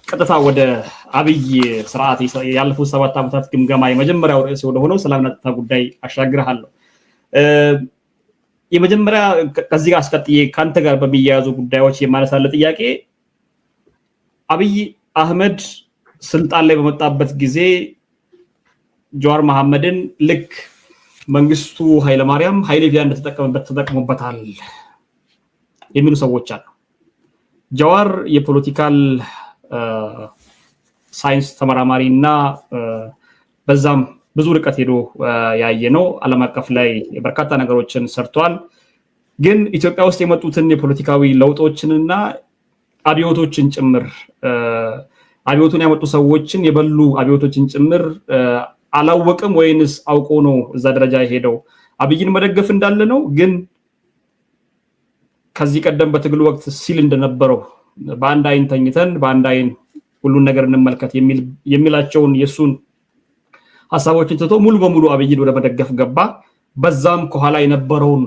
ቀጥታ ወደ አብይ ስርዓት ያለፉት 7 ዓመታት ግምገማ የመጀመሪያው ርዕስ ወደሆነው ሰላምና ጸጥታ ጉዳይ አሻግርሃለሁ። የመጀመሪያ ከዚህ ጋር አስቀጥዬ ከአንተ ጋር በሚያያዙ ጉዳዮች የማነሳለ ጥያቄ፣ አብይ አህመድ ስልጣን ላይ በመጣበት ጊዜ ጀዋር መሐመድን ልክ መንግስቱ ኃይለማርያም ኃይሌ ፊዳ እንደተጠቀመበት ተጠቅሞበታል የሚሉ ሰዎች አሉ። ጀዋር የ political science ተመራማሪ እና በዛም ብዙ ርቀት ሄዶ ያየ ነው። ዓለም አቀፍ ላይ በርካታ ነገሮችን ሰርቷል። ግን ኢትዮጵያ ውስጥ የመጡትን የፖለቲካዊ ለውጦችንና አብዮቶችን ጭምር፣ አብዮቱን ያመጡ ሰዎችን የበሉ አብዮቶችን ጭምር አላወቅም ወይንስ አውቆ ነው እዛ ደረጃ የሄደው? አብይን መደገፍ እንዳለ ነው፣ ግን ከዚህ ቀደም በትግሉ ወቅት ሲል እንደነበረው በአንድ አይን ተኝተን በአንድ አይን ሁሉን ነገር እንመልከት የሚላቸውን የእሱን ሀሳቦችን ትቶ ሙሉ በሙሉ አብይን ወደ መደገፍ ገባ። በዛም ከኋላ የነበረውን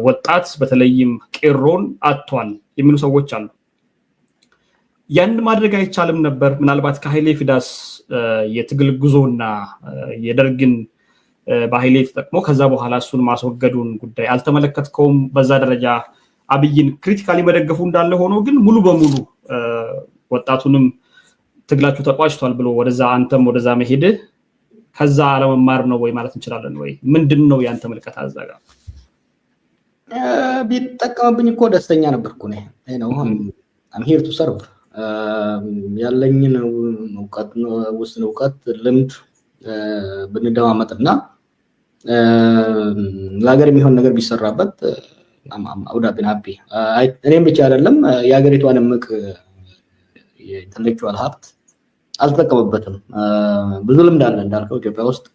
ወጣት በተለይም ቄሮን አጥቷል የሚሉ ሰዎች አሉ። ያንን ማድረግ አይቻልም ነበር? ምናልባት ከኃይሌ ፊዳስ የትግል ጉዞና የደርግን በኃይሌ ተጠቅሞ ከዛ በኋላ እሱን ማስወገዱን ጉዳይ አልተመለከትከውም? በዛ ደረጃ አብይን critically መደገፉ እንዳለ ሆኖ ግን ሙሉ በሙሉ ወጣቱንም ትግላችሁ ተቋጭቷል ብሎ ወደዛ አንተም ወደዛ መሄድህ ከዛ አለመማር ነው ወይ ማለት እንችላለን ወይ? ምንድን ነው ያንተ ምልከታ እዛ ጋር? ቢጠቀምብኝ እኮ ደስተኛ ነበርኩ እኔ። I'm here to serve። ያለኝን እውቀት፣ ውስን እውቀት፣ ልምድ ብንደማመጥና ለሀገር የሚሆን ነገር ቢሰራበት I would have been happy። እኔም ብቻ አይደለም፣ የሀገሪቷን እምቅ የ intellectual ሀብት አልተጠቀመበትም። ብዙ ልምድ አለ እንዳልከው፣ ኢትዮጵያ ውስጥ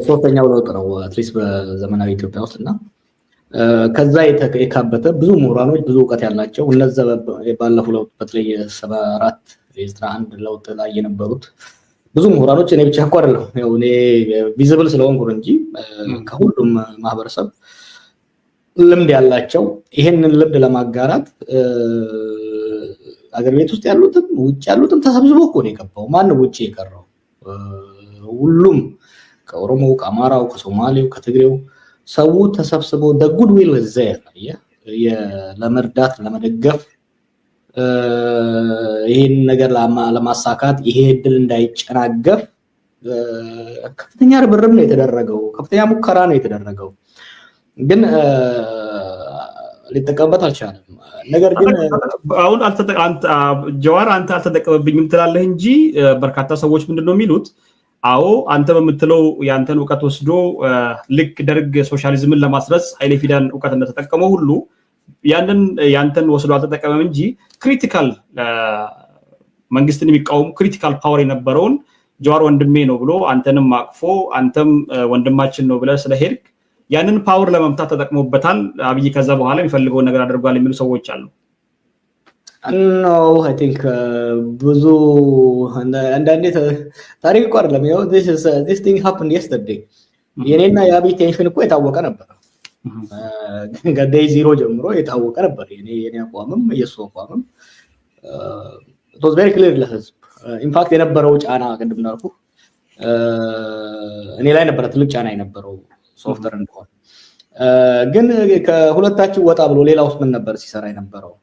ሶስተኛው ለውጥ ነው at least በዘመናዊ ኢትዮጵያ ውስጥ። እና ከዛ የካበተ ብዙ ምሁራኖች፣ ብዙ እውቀት ያላቸው፣ እነዛ ባለፉ ለውጥ በተለይ የ74 የ91 ለውጥ ላይ የነበሩት ብዙ ምሁራኖች፣ እኔ ብቻ እኮ አይደለም፣ ያው እኔ visible ስለሆንኩ ነው እንጂ፣ ከሁሉም ማህበረሰብ ልምድ ያላቸው ይሄንን ልምድ ለማጋራት አገር ቤት ውስጥ ያሉትም ውጭ ያሉትም ተሰብስቦ እኮ ነው የገባው። ማነው ውጭ የቀረው? ሁሉም ከኦሮሞው፣ ከአማራው፣ ከሶማሌው፣ ከትግሬው ሰው ተሰብስቦ goodwill there ለመርዳት፣ ለመደገፍ፣ ይሄን ነገር ለማሳካት፣ ይሄ እድል እንዳይጨናገፍ ከፍተኛ ርብርብ ነው የተደረገው። ከፍተኛ ሙከራ ነው የተደረገው። ግን ሊጠቀምበት አልቻለም። ነገር ግን አሁን ጀዋር አንተ አልተጠቀመብኝም ትላለህ እንጂ በርካታ ሰዎች ምንድን ነው የሚሉት? አዎ፣ አንተ በምትለው የአንተን እውቀት ወስዶ ልክ ደርግ ሶሻሊዝምን ለማስረጽ ኃይሌ ፊዳን እውቀት እንደተጠቀመው ሁሉ ያንን ያንተን ወስዶ አልተጠቀመም እንጂ critical መንግስትን የሚቃወሙ critical power የነበረውን ጀዋር ወንድሜ ነው ብሎ አንተንም አቅፎ አንተም ወንድማችን ነው ብለህ ስለሄድክ ያንን power ለመምታት ተጠቅሞበታል። አብይ ከዛ በኋላ የሚፈልገውን ነገር አድርጓል የሚሉ ሰዎች አሉ። No, I think ብዙ አንዳንዴ ታሪክ እኮ አይደለም። ያው this thing happened yesterday። የኔና የአብይ tension እኮ የታወቀ ነበር። ከ day zero ጀምሮ የታወቀ ነበር። የኔ አቋምም የእሱ አቋምም was very clear ለህዝብ። In fact የነበረው ጫና ቅድም እንዳልኩ እኔ ላይ ነበረ ትልቅ ጫና የነበረው softer እንድሆን። ግን ከሁለታችን ወጣ ብሎ ሌላ ውስጥ ምን ነበር ሲሰራ የነበረው?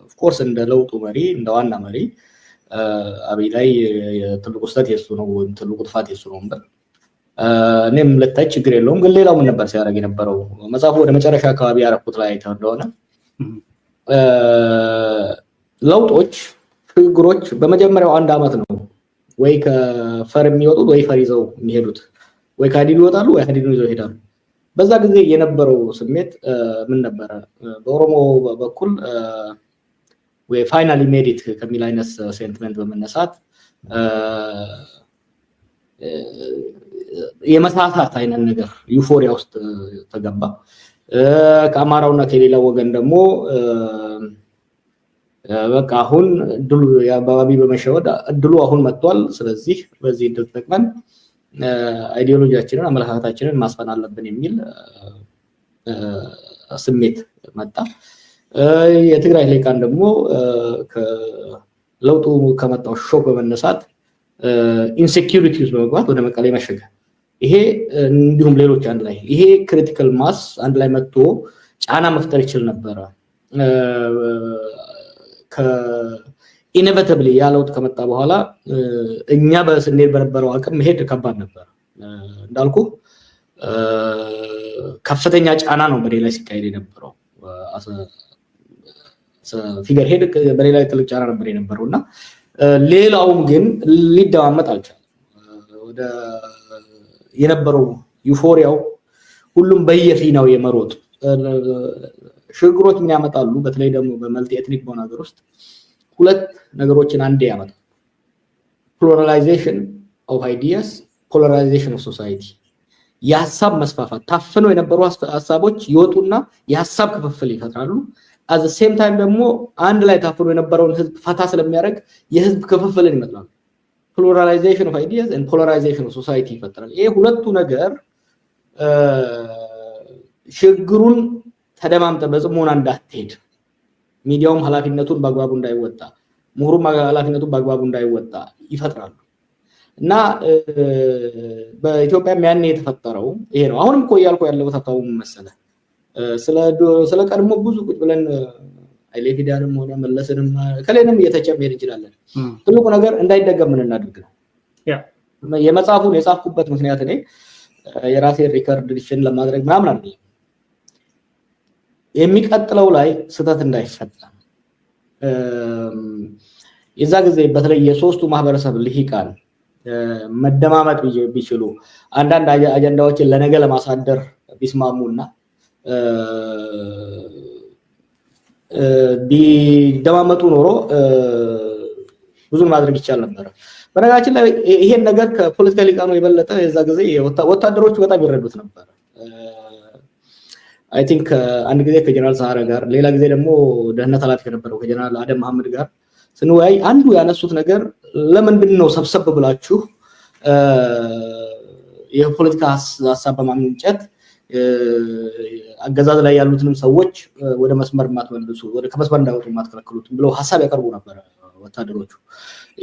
Of course እንደ ለውጡ መሪ፣ እንደ ዋና መሪ አብይ ላይ ትልቁ ስህተት የሱ ነው ወይም ትልቁ ጥፋት የሱ ነው እንበል። እኔም ልታይ ችግር የለውም። ግን ሌላው ምን ነበር ሲያደርግ የነበረው? መጽሐፉ ወደ መጨረሻ አካባቢ ያደረኩት ላይ አይተህ እንደሆነ ለውጦች፣ ሽግግሮች በመጀመሪያው አንድ ዓመት ነው ወይ ከፈር የሚወጡት ወይ ፈር ይዘው የሚሄዱት፣ ወይ ከሀዲዱ ይወጣሉ ወይ ሀዲዱን ይዘው ይሄዳሉ። በዛ ጊዜ የነበረው ስሜት ምን ነበረ? በኦሮሞ በኩል finally made it ከሚል አይነት sentiment በመነሳት የመሳሳት አይነት ነገር euphoria ውስጥ ተገባ። ከአማራውና ከሌላው ወገን ደግሞ በቃ አሁን እድሉ የአባባቢ በመሸወድ እድሉ አሁን መጥቷል። ስለዚህ በዚህ እድል ተጠቅመን ideology ያችንን፣ አመለካከታችንን ማስፈን አለብን የሚል ስሜት መጣ። የትግራይ ልሂቃን ደግሞ ለውጡ ከመጣው shock በመነሳት insecurity ውስጥ በመግባት ወደ መቀሌ መሸገ። ይሄ እንዲሁም ሌሎች አንድ ላይ ይሄ critical mass አንድ ላይ መጥቶ ጫና መፍጠር ይችል ነበረ። Inevitably ያ ለውጥ ከመጣ በኋላ እኛ በስንሄድ በነበረው አቅም መሄድ ከባድ ነበር። እንዳልኩ ከፍተኛ ጫና ነው በኔ ላይ ሲካሄድ የነበረው። Figurehead በኔ ላይ ትልቅ ጫና ነበር የነበረው እና ሌላውም ግን ሊደማመጥ አልቻለም። ወደ የነበረው euphoria ው ሁሉም በየፊናው የመሮጥ ሽግግሮች ምን ያመጣሉ? በተለይ ደግሞ በ multi ethnic በሆነ ሀገር ውስጥ ሁለት ነገሮችን አንዴ ያመጣሉ። Pluralization of ideas፣ polarization of society። የሀሳብ መስፋፋት፣ ታፍነው የነበሩ ሀሳቦች ይወጡና የሀሳብ ክፍፍል ይፈጥራሉ። At the same time ደግሞ አንድ ላይ ታፍኖ የነበረውን ህዝብ ፈታ ስለሚያደርግ የህዝብ ክፍፍልን ይመጥላሉ። Pluralization of ideas and polarization of society ይፈጥራል። ይሄ ሁለቱ ነገር ሽግግሩን ተደማምጠ በጽሞና እንዳትሄድ፣ ሚዲያውም ኃላፊነቱን በአግባቡ እንዳይወጣ፣ ምሁሩም ኃላፊነቱን በአግባቡ እንዳይወጣ ይፈጥራሉ። እና በኢትዮጵያም ያኔ የተፈጠረው ይሄ ነው። አሁንም እኮ እያልኩ ያለሁት ሀብታሙ መሰለህ፣ ስለ ቀድሞ ብዙ ቁጭ ብለን ኃይሌ ፊዳንም ሆነ መለስንም ከሌንም እየተቸ መሄድ እንችላለን። ትልቁ ነገር እንዳይደገም ምን እናድርግ ነው። የመጽሐፉን የጻፍኩበት ምክንያት እኔ የራሴን record defend ለማድረግ ምናምን አይደለም። የሚቀጥለው ላይ ስህተት እንዳይፈጠር የዛ ጊዜ በተለይ የሶስቱ ማህበረሰብ ልሂቃን መደማመጥ ቢችሉ፣ አንዳንድ አጀንዳዎችን ለነገ ለማሳደር ቢስማሙና ቢደማመጡ ኖሮ ብዙን ማድረግ ይቻል ነበረ። በነገራችን ላይ ይሄን ነገር ከፖለቲካ ሊቃኑ የበለጠ የዛ ጊዜ ወታደሮቹ በጣም ይረዱት ነበር። I think አንድ ጊዜ ከጀነራል ሰዓረ ጋር፣ ሌላ ጊዜ ደግሞ ደህንነት ኃላፊ ከነበረው ከጀነራል አደም መሐመድ ጋር ስንወያይ አንዱ ያነሱት ነገር ለምንድን ነው ሰብሰብ ብላችሁ የፖለቲካ ሀሳብ በማመንጨት አገዛዝ ላይ ያሉትንም ሰዎች ወደ መስመር የማትመልሱ፣ ከመስመር እንዳይወጡ የማትከለክሉት ብለው ሀሳብ ያቀርቡ ነበር ወታደሮቹ።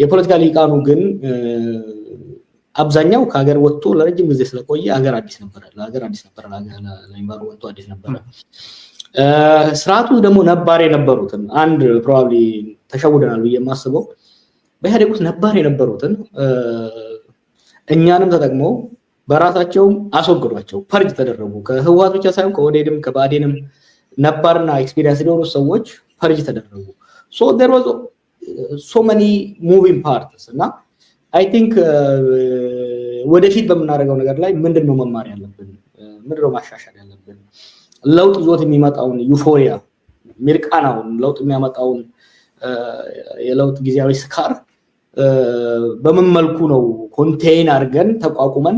የፖለቲካ ሊቃኑ ግን አብዛኛው ከሀገር ወጥቶ ለረጅም ጊዜ ስለቆየ ሀገር አዲስ ነበረ፣ ለሀገር አዲስ ነበረ፣ ለ environment ኡ አዲስ ነበረ። ስርዓቱ ደግሞ ነባር የነበሩትን አንድ probably ተሸውደናል ብዬ የማስበው በኢህአዴግ ውስጥ ነባር የነበሩትን እኛንም ተጠቅመው በራሳቸውም አስወግዷቸው፣ purge ተደረጉ። ከህወሓት ብቻ ሳይሆን ከኦህዴድም ከባዴንም ነባርና experience የሆኑ ሰዎች purge ተደረጉ። So there was so many moving parts እና I think ወደፊት በምናደርገው ነገር ላይ ምንድን ነው መማር ያለብን? ምንድን ነው ማሻሻል ያለብን? ለውጥ ይዞት የሚመጣውን euphoria፣ ሚርቃናውን፣ ለውጥ የሚያመጣውን የለውጥ ጊዜያዊ ስካር በምን መልኩ ነው contain አድርገን ተቋቁመን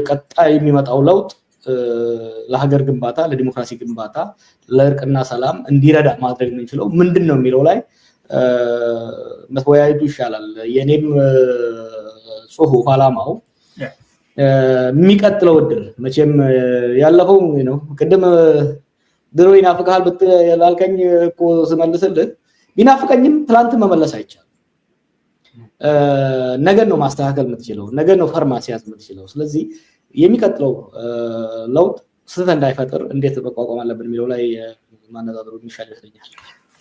ቀጣይ የሚመጣው ለውጥ ለሀገር ግንባታ፣ ለዲሞክራሲ ግንባታ፣ ለእርቅና ሰላም እንዲረዳ ማድረግ የምንችለው ምንድን ነው የሚለው ላይ መወያየቱ ይሻላል። የእኔም ጽሁፍ አላማው የሚቀጥለው እድል መቼም ያለፈው ነው። ቅድም ድሮ ይናፍቅሃል ላልከኝ እኮ ስመልስልህ ቢናፍቀኝም ትላንትን መመለስ አይቻልም። ነገን ነው ማስተካከል የምትችለው፣ ነገን ነው ፈር ማስያዝ የምትችለው። ስለዚህ የሚቀጥለው ለውጥ ስህተት እንዳይፈጥር እንዴት መቋቋም አለብን የሚለው ላይ ማነጻጸሩ የሚሻል ይመስለኛል።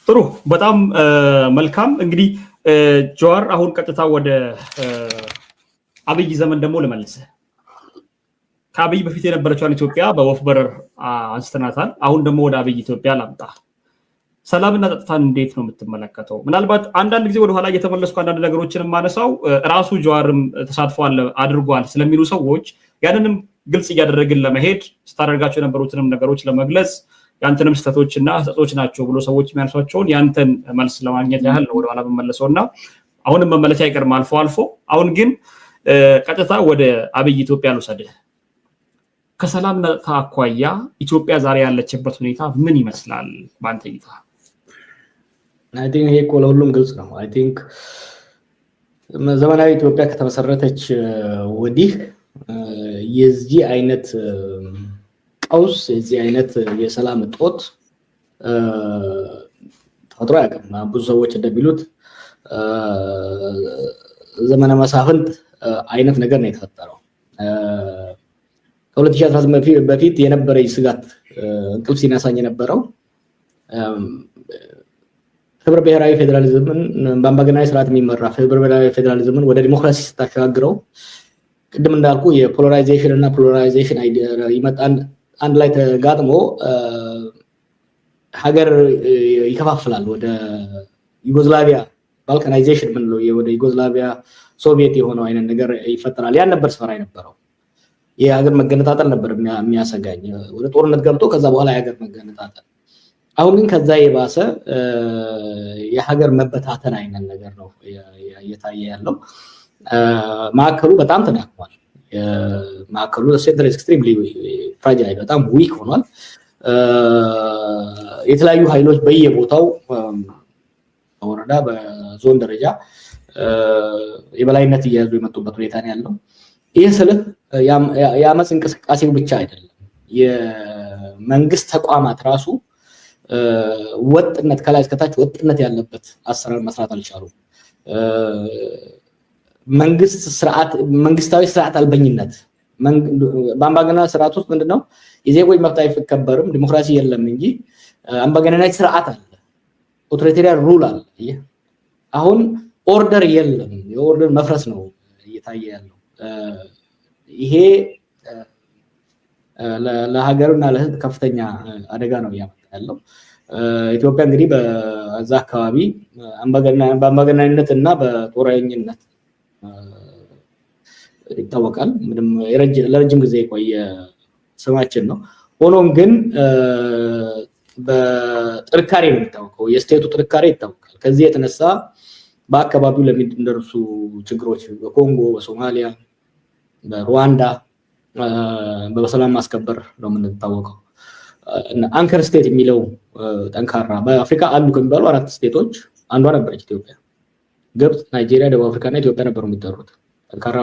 ጥሩ፣ በጣም መልካም። እንግዲህ ጀዋር፣ አሁን ቀጥታ ወደ አብይ ዘመን ደግሞ ልመልስህ። ከአብይ በፊት የነበረችዋን ኢትዮጵያ በወፍ በረር አንስተናታል። አሁን ደግሞ ወደ አብይ ኢትዮጵያ ላምጣ። ሰላምና ጸጥታን እንዴት ነው የምትመለከተው? ምናልባት አንዳንድ ጊዜ ወደኋላ እየተመለስኩ አንዳንድ ነገሮችን የማነሳው ራሱ ጀዋርም ተሳትፎ አድርጓል ስለሚሉ ሰዎች ያንንም ግልጽ እያደረግን ለመሄድ፣ ስታደርጋቸው የነበሩትንም ነገሮች ለመግለጽ፣ ያንተንም ስህተቶች እና ስህተቶች ናቸው ብሎ ሰዎች የሚያነሷቸውን ያንተን መልስ ለማግኘት ያህል ነው ወደኋላ መመለሰው እና አሁንም መመለስ አይቀርም አልፎ አልፎ። አሁን ግን ቀጥታ ወደ አብይ ኢትዮጵያ ልውሰድህ። ከሰላምና ጸጥታ አኳያ ኢትዮጵያ ዛሬ ያለችበት ሁኔታ ምን ይመስላል በአንተ እይታ? I think ይሄ እኮ ለሁሉም ግልጽ ነው። I think ዘመናዊ ኢትዮጵያ ከተመሰረተች ወዲህ የዚህ አይነት ቀውስ፣ የዚህ አይነት የሰላም እጦት ታይቶ አይታወቅም። ተፈጥሮ አያውቅም። ብዙ ሰዎች እንደሚሉት ዘመነ መሳፍንት አይነት ነገር ነው የተፈጠረው። ከ2018 በፊት የነበረ ስጋት፣ እንቅልፍ ሲነሳኝ የነበረው ህብረ ብሔራዊ ፌዴራሊዝምን፣ በአምባገነናዊ ስርዓት የሚመራ ህብረ ብሔራዊ ፌዴራሊዝምን ወደ ዲሞክራሲ ስታሸጋግረው ቅድም እንዳልኩ የ polarization እና pluralization ይመጣ፣ አንድ ላይ ተጋጥሞ ሀገር ይከፋፍላል። ወደ ዩጎዝላቪያ balkanization ምንለው፣ ወደ ዩጎዝላቪያ ሶቪየት የሆነው አይነት ነገር ይፈጠራል። ያን ነበር ስፈራ የነበረው። የሀገር መገነጣጠል ነበር የሚያሰጋኝ። ወደ ጦርነት ገብቶ ከዛ በኋላ የሀገር መገነጣጠል። አሁን ግን ከዛ የባሰ የሀገር መበታተን አይነት ነገር ነው እየታየ ያለው። ማዕከሉ በጣም ተዳክሟል። ማዕከሉ center extremely fragile፣ በጣም weak ሆኗል። የተለያዩ ኃይሎች በየቦታው በወረዳ በዞን ደረጃ የበላይነት እየያዙ የመጡበት ሁኔታ ነው ያለው። ይህ ስልህ የአመፅ እንቅስቃሴው ብቻ አይደለም። የመንግስት ተቋማት ራሱ ወጥነት፣ ከላይ እስከታች ወጥነት ያለበት አሰራር መስራት አልቻሉም። መንግስት ስርዓት መንግስታዊ ስርዓት አልበኝነት። በአምባገነናዊ ስርዓት ውስጥ ምንድነው? የዜጎች መብት አይከበርም፣ ዲሞክራሲ የለም እንጂ አምባገነናዊ ስርዓት አለ፣ authoritarian rule አለ። አሁን order የለም፣ የ order መፍረስ ነው እየታየ ያለው። ይሄ ለሀገርና ለሕዝብ ከፍተኛ አደጋ ነው እያመጣ ያለው። ኢትዮጵያ እንግዲህ በዛ አካባቢ በአምባገነናዊነት እና በጦረኝነት ይታወቃል። ምንም ለረጅም ጊዜ የቆየ ስማችን ነው። ሆኖም ግን በጥንካሬ ነው የሚታወቀው። የ state ኡ ጥንካሬ ይታወቃል። ከዚህ የተነሳ በአካባቢው ለሚደርሱ ችግሮች በኮንጎ፣ በሶማሊያ፣ በሩዋንዳ በሰላም ማስከበር ነው የምንታወቀው። Anchor state የሚለው ጠንካራ በአፍሪካ አሉ ከሚባሉ አራት state ኦች አንዷ ነበረች ኢትዮጵያ። ግብፅ፣ ናይጄሪያ፣ ደቡብ አፍሪካ እና ኢትዮጵያ ነበሩ የሚጠሩት ጠንካራ